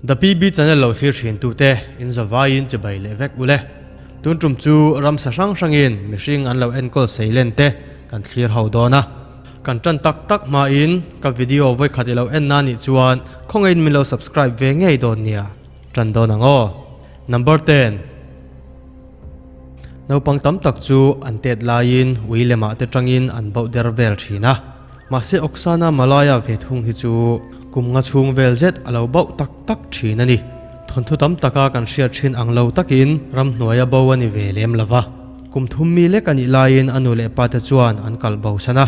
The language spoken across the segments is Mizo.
The PB channel lo thlir thin tute in zavaiin chibai leh vek ule. Tun tum chu ramsa hrang hrangin mihring an lo enkawl sei len te kan thlir ho dawn a. Kan tan tak tak hmain ka video vawikhat i lo en na nih chuan khawngaihin min lo subscribe ve ngei dawn nia. Tan dawn ang aw. Number ten. Naupang tam tak chu an tet laiin ui lemah te tangin an bauh der vel thin a. Mahse Oksana Malaya ve thung hi chu kum nga chhung vel zet a lo bauh tak tak thin a ni. Thawnthu tam taka kan hriat thin ang lo takin ramhnuaia bo a ni ve lem lo va. Kum thum mi lek a nih laiin a nu leh pa te chuan an kal bosan a.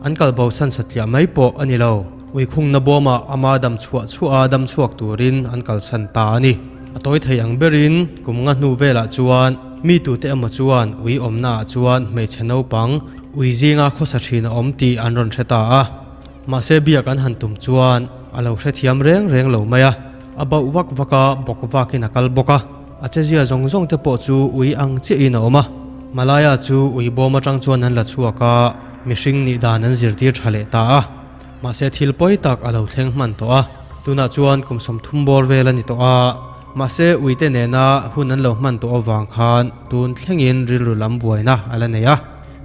An kal bosan satliah mai pawh a ni lo. Uikhungna bawmah ama dam chhuah chhuah a dam chhuak turin an kalsan ta a ni. A tawi thei ang berin kum nga hnu velah chuan mi tute emaw chuan ui awmnaah chuan hmeichhe naupang ui zinga khawsa thin a awm tih an rawn hre ta a. Mahse biak an han tum chuan a lo hrethiam reng reng lo mai a. A bauh vak vak a, bawk vakin a kal bawk a. A chezia zawng zawng te pawh chu ui ang chiahin a awm a. Malaya chu ui bawm atang chuan an la chhuak a, mihring nih dan an zirtir tha leh ta a. Mahse thil pawi tak a lo thleng hman tawh a, tunah chuan kum 30 bawr vel a ni tawh a, mahse uite nena hun an lo hman tawh avang khan tun thlengin rilru lam buaina a la nei a,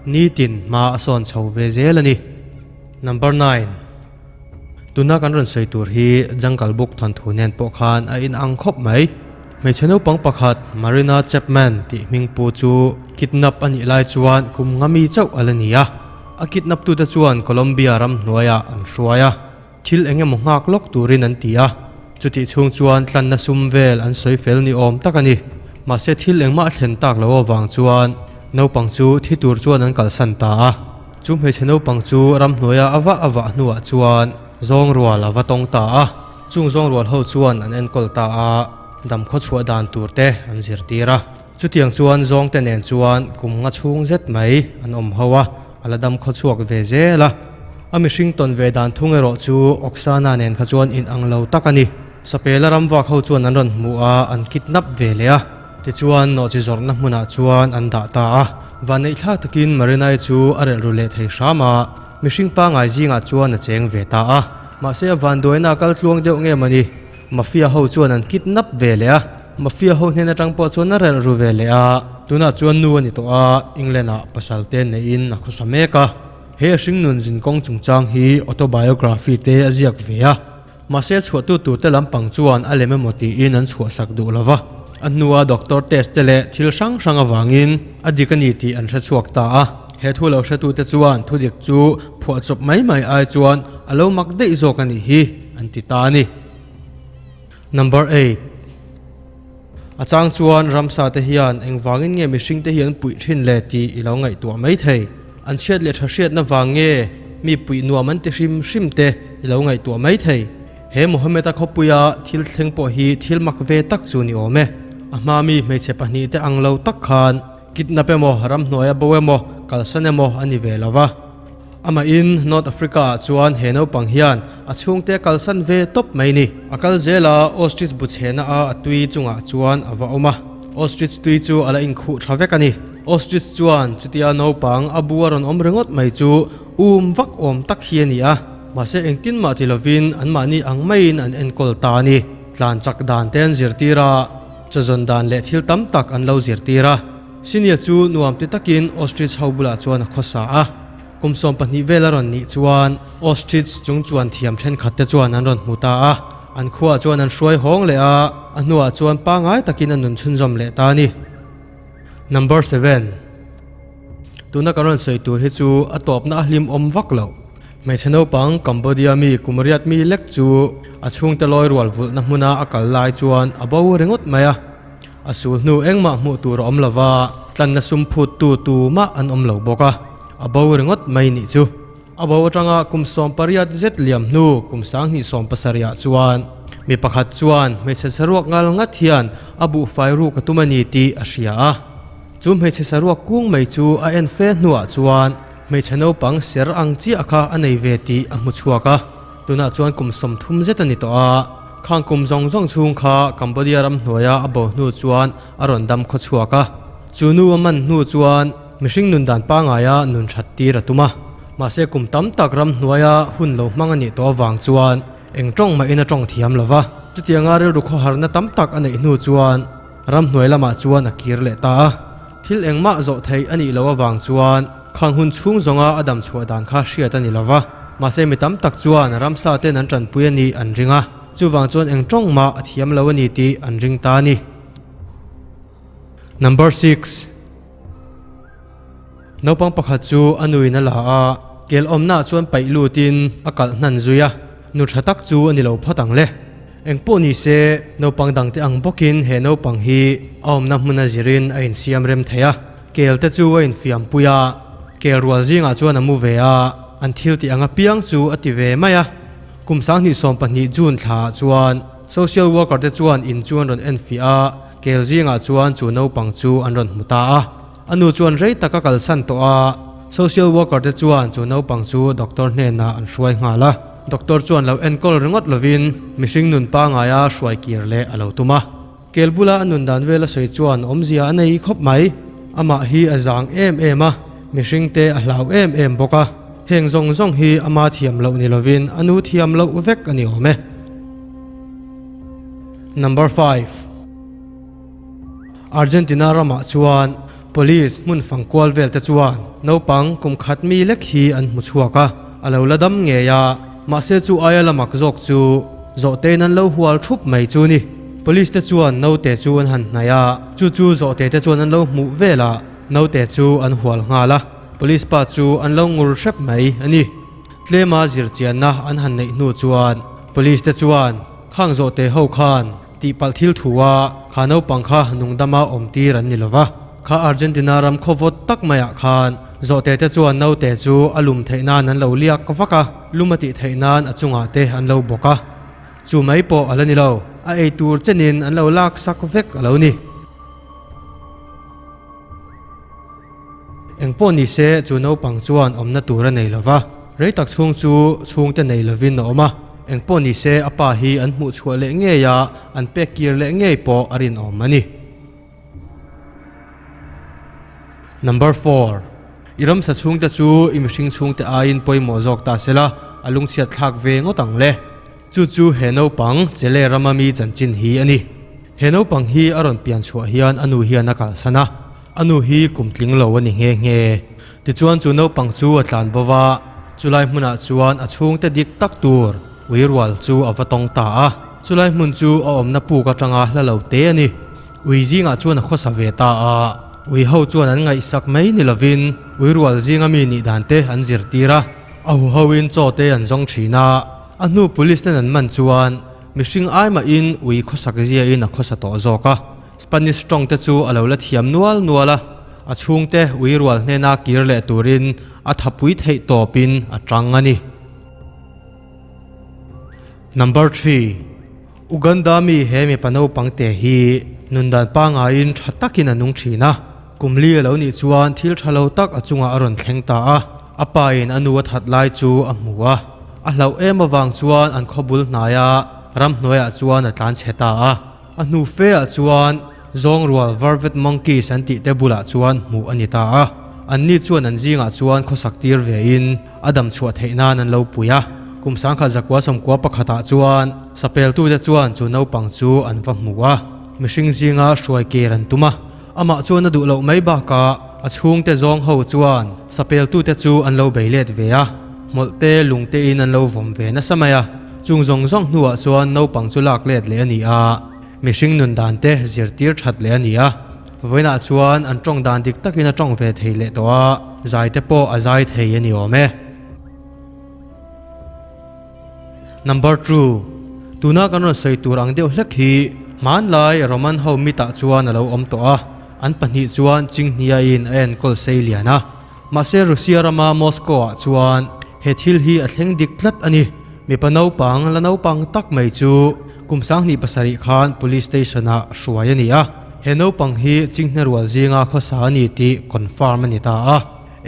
nitin hma a sawn chho ve zel a ni. Number nine. Tuna kan rawn sawi tur hi Jungle Book thawnthu nen pawh khan a inang khawp mai. Hmeichhe naupang pakhat Marina Chapman tih hming pu chu kidnap a nih lai chuan kum nga mi chauh a la ni a. A kidnap tute chuan Colombia ram hnuaiah an hruai a, thil eng emaw nghak lawk turin an ti a. Chutih chhung chuan tlanna sum vel an sawi fel ni awm tak a ni. Mahse thil engmah a thlen tak loh avang chuan naupang chu thi tur chuan an kalsan ta a. Chu hmeichhe naupang chu ram hnuaia a vah a vah hnuah chuan zawng rual a va tawng ta a. Chung zawng rual ho chuan an enkawl ta a, dam khaw chhuah dan tur te an zirtir a. Chutiang chuan zawng te nen chuan kum nga chhung zet mai an awm ho a, a la dam khaw chhuak ve zel a. A mihring tawn ve dan thung erawh chu Oksana nen kha chuan in ang lo tak a ni. Sapela ram vak ho chuan an rawn hmu a, an kidnap ve leh a. Tichuan nawhchi zawrhna hmunah chuan an dah ta a. Vanneihthlak takin Marinai chu a relh ru leh thei hram a. Mihring pangai zingah chuan a cheng ve ta a, mahse a vanduaina a kal tluang deuh nge mawni? Mafia ho chuan an kidnap ve leh a, Mafia ho hnen atang pawh chuan a relh ru ve leh a, tunah chuan nu a ni tawh a, England ah pasal te neihin a khawsa mek a. He a hringnun zinkawng chungchang hi autobiography te a ziak ve a. Mahse chhuahtu turte lampang chuan a lem emaw tiin an chhuahsak duh lo va. A hnua doctor test te leh thil hrang hrang avangin a dik a ni tih an hre chhuak ta a. He thu lo hretute chuan thudik chu phuahchawp mai mai ai chuan a lo mak daih zawk a nih hi an ti ta a ni. Number eight. A chang chuan ramsa te hian engvangin nge mihring te hi an puih thin le tih i lo ngaihtuah mai thei. An chhiat leh tha hriatna vang nge mi puih nuam an ti hrim hrim te i lo ngaihtuah mai thei. He Mohammed-a khawpuia thil thleng pawh hi thil mak ve tak chu ni awm e. A hma mi hmeichhe pahnih te ang lo tak khan kidnap emaw, ramhnuaia bo emaw, kalsan emaw a ni ve lo va. Amahin North Africa ah chuan he naupang hian a chhungte a kalsan ve tawp mai ni. A kal zel a, ostrich bu chhehna a a tui chungah chuan a va awm a. Ostrich tui chu a la inkhuh tha vek a ni. Ostrich chuan chutia naupang a bu a rawn awm ringawt mai chu um vak awm tak hi a ni a. Mahse engtin mah ti lovin anmahni ang maiin an enkawl ta a ni. Tlan chak dan te an zirtir a, chaw zawn dan leh thil tam tak an lo zirtir a. Sinia chu nuam ti takin ostrich ho bulah chuan a khawsa a. Kum 12 vel a rawn nih chuan ostrich chung chuan thiam thenkhat te chuan an rawn hmu ta a. An khuaah chuan an hruai hawng leh a, a hnuah chuan pangai takin a nun chhunzawm leh ta a ni. Number seven. Tuna kan rawn sawi tur hi chu a tawpna a hlim awm vak loh. Hmeichhe naupang Cambodia mi kum riat mi lek chu a chhungte lawi rual vulhna hmuna a kal lai chuan a bo ringawt mai a. A sul hnu engmah hmuh tur a awm lo va, tlanna sum phut tu tu mah an awm lo bawk a, a bo ringawt mai nih chu. A bo atanga kum 18 zet liam hnu kum 2070 ah chuan mi pakhat chuan hmeichhe saruak ngal ngat hian a buhfai ruk a tum a ni tih a hria a. Chu hmeichhe saruak kung mai chu a en fe hnuah chuan hmeichhe naupang ser ang chiah kha a nei ve tih a hmu chhuak a. Tunah chuan kum 30 zet a ni tawh a. Khang kum zawng zawng chhung kha Cambodia ram hnuaia a bo hnu chuan a rawn dam khaw chhuak a. Chu nu a man hnu chuan mihring nun dan pangaia nun that tir a tum a. Mahse kum tam tak ram hnuaia hun lo hmang a nih tawh avang chuan eng tawng mahin a tawng thiam lo va. Chutianga rilru khawharna tam tak a neih hnu chuan ramhnuai lamah chuan a kir leh ta a. Thil engmah zawh theih a nih loh avang chuan khang hun chhung zawnga a dam chhuah dan kha hriat a ni lo va. Mahse mi tam tak chuan ramsa ten an tanpui a nih an ring a, chuvang chuan eng tawng mah a thiam lo a ni tih an ring ta a ni. Number six. Naupang pakhat chu a nuin a la a, kel awmnaah chuan paih lutin a kalh hnan zui a, nu tha tak chu a ni lo phawt ang le. Engpawh ni se, naupang dangte ang bawkin he naupang hi a awmna hmuna zirin a insiam rem thei a, kel te chu a infiam pui a, kel rual zingah chuan a mu ve a, an thil tih ang apiang chu a ti ve mai a. Kum 2020 June thlaah chuan social worker te chuan in chu an rawn enfiah a, kel zingah chuan chu naupang chu an rawn hmu ta a. A nu chuan rei tak a kalsan tawh a, social worker te chuan chu naupang chu doctor hnenah an hruai nghal a. Doctor chuan lo enkawl ringawt lovin mihring nun pangaia hruai kir leh a lo tum a. Kel bula a nun dan vel a sawi chuan awmzia a nei khawp mai. Amah hi a zang em em a, mihring te a hlau em em bawk a. Heng zawng zawng hi ama thiam loh ni lovin a nu thiam loh vek a ni awm e. Number five. Argentina ramah chuan police hmun fang kual vel te chuan naupang kum khat mi lek hi an hmu chhuak a, a lo la dam ngei a, mahse chu aia la mak zawk chu zawhtein an lo hual thup mai chu ni. Police te chuan naute chu an han hnaih a, chu chu zawhte te chuan an lo hmuh vel a, naute chu an hual nghal a, police pa chu an lo ngur hrep mai a ni. Tlema zirchianna an han neih hnu chuan police te chuan khang zawhte ho khan, Tihpalh thil thu a, kha naupang kha nungdama awm tir an ni lo va. Kha Argentina ram khaw vawt tak maiah khan zawhte te chuan naute chu a lum theih nan an lo liak vak a, lum a tih theih nan a chungah te an lo bawk a. Chu mai pawh a la ni lo, a ei tur chenin an lo lak sak vek a lo ni. Engpawh ni se chu naupang chuan awmna tur a nei lo va, rei tak chhung chu chhungte nei lovin a awm a. Engpawh ni se a pa hi an hmuh chhuah leh ngei a, an pek kir leh ngei pawh a rinawm a ni. Number four, I ramsa chhungte chu i mihring chhungte aiin pawimawh zawk ta se la, a lungchhiat thlak ve ngawt ang le. Chu chu he naupang Chile rama mi chanchin hi a ni. He naupang hi a rawn pian chhuah hian a nu hian a kalsan a, a nu hi kum tling lo a ni nghe nghe. Tichuan chu naupang chu a tlan bo va, chulai hmunah chuan a chhungte dik tak tur ui rual chu a va tawng ta a. Chulai hmun chu a awmna puk atanga hla lo te a ni. Ui zingah chuan a khawsa ve ta a, ui ho chuan an ngaihsak mai ni lovin ui rual zinga mi nih dan te an zirtir a, a huhoin chaw te an zawng thin a. A hnu police ten an man chuan mihring ai mahin ui khawsak ziain a khawsa tawh zawk a, Spanish tawng te chu a lo la thiam nual nual a, a chhungte ui rual hnena kir leh turin a thapui theih tawpin a tang a ni. Number three, Uganda mi he mipa naupang te hi nundan pangaiin tha takin a nung thin a, kum li a lo nih chuan thil tha lo tak a chungah a rawn thleng ta a, a pa in a nu a that lai chu a hmu a, a hlauh em avang chuan an khaw bul hnaia ramhnuaiah chuan a tlan chhe ta a. A hnu fe ah chuan zawng rual vervet monkeys an tih te bulah chuan hmuh a ni ta a, anni chuan an zingah chuan khawsak tir ve in a dam chhuah theih nan an lo pui a. Kum 1991 ah chuan sapel tute chuan chu naupang chu an va hmu a, mihring zinga hruai ker an tum a, amah chuan a duh loh mai bakah a chhungte zawng ho chuan sapel tute chu an lo bei let ve a, hmawlh te lung te in an lo vawm ve nasa mai a. Chung zawng zawng hnuah chuan naupang chu lak let leh a ni a, mihring nun dan te zirtir that leh a ni a. Vawiinah chuan an tawng dan dik takin a tawng ve thei leh tawh a, zai te pawh a zai thei a ni awm e. Number two, Tuna kan rawn sawi tur ang deuh hlek hi hmanlai Roman ho mitah chuan a lo awm tawh a, an pahnih chuan Chinghniain a enkawl sei lian a. Mahse Russia rama Moscow ah chuan he thil hi a thleng dik tlat a ni. Mipa naupang la naupang tak mai chu kum 27 khan police station ah hruai a ni a. He naupang hi chinghne rual zinga khawsa a ni tih confirm a ni ta a.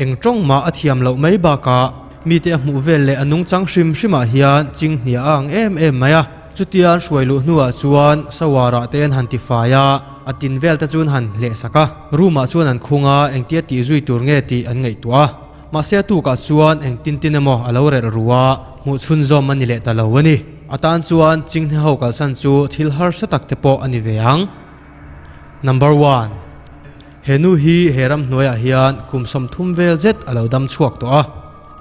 Eng tawng mah a thiam loh mai bakah mite a hmuh vel leh a nungchang hrim hrimah hian chinghne a ang em em mai a. Chutia an hruai luh hnuah chuan shower ah te an han ti fai a, a tin vel te chu an han hleh sak a, room ah chuan an khung a, engtia tih zui tur nge tih an ngaihtuah a. Mahse a tukah chuan engtin tin emaw a lo relh ru a, hmuh chhunzawm a ni leh ta lo a ni. A tan chuan chinghne ho kalsan chu thil harsa tak te pawh a ni ve ang. Number one. He nu hi he ramhnuaiah hian kum 30 vel zet a lo dam chhuak tawh a.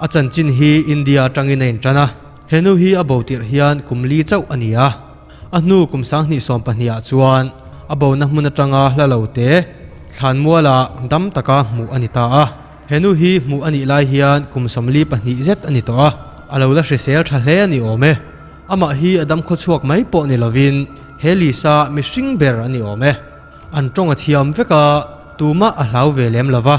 A chanchin hi India atangin a intan a. He nu hi a bo tirh hian kum li chauh a ni a. A hnu kum 2012 ah chuan a bona hmun atanga hla lo te thlanmualah dam taka hmuh a ni ta a. He nu hi hmuh a nih lai hian kum 42 zet a ni tawh a, a lo la hrisel tha hle a ni awm e. Amah hi a dam khawchhuak mai pawh ni lovin he Lisa mihring ber a ni awm e. An tawng a thiam vek a, tumah a hlau ve lem lo va.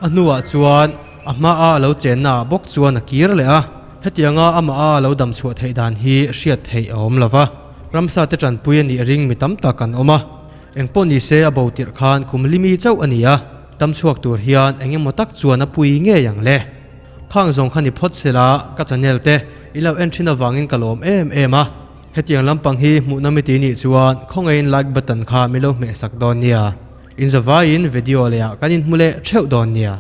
A hnuah chuan a hmaa a lo chenna ah bawk chuan a kir leh a, hetianga amah a lo dam chhuah theih dan hi hriat theih a awm lo va. Ramsa te tanpui a nih ring mi tam tak an awm a, engpawh ni se a bo tirh khan kum limi chauh a ni a, dam chhuak tur hian eng emaw tak chuan a pui ngei ang le. Khang zawng kha ni phawt sela ka channel te i lo en thin avangin ka lawm em em a, hetiang lampang hi hmuhna mi ti nih chuan khawngaihin like button kha mi lo hmehsak dawn nia. Inzavaiin video leh ah kan inhmu leh theuh dawn nia.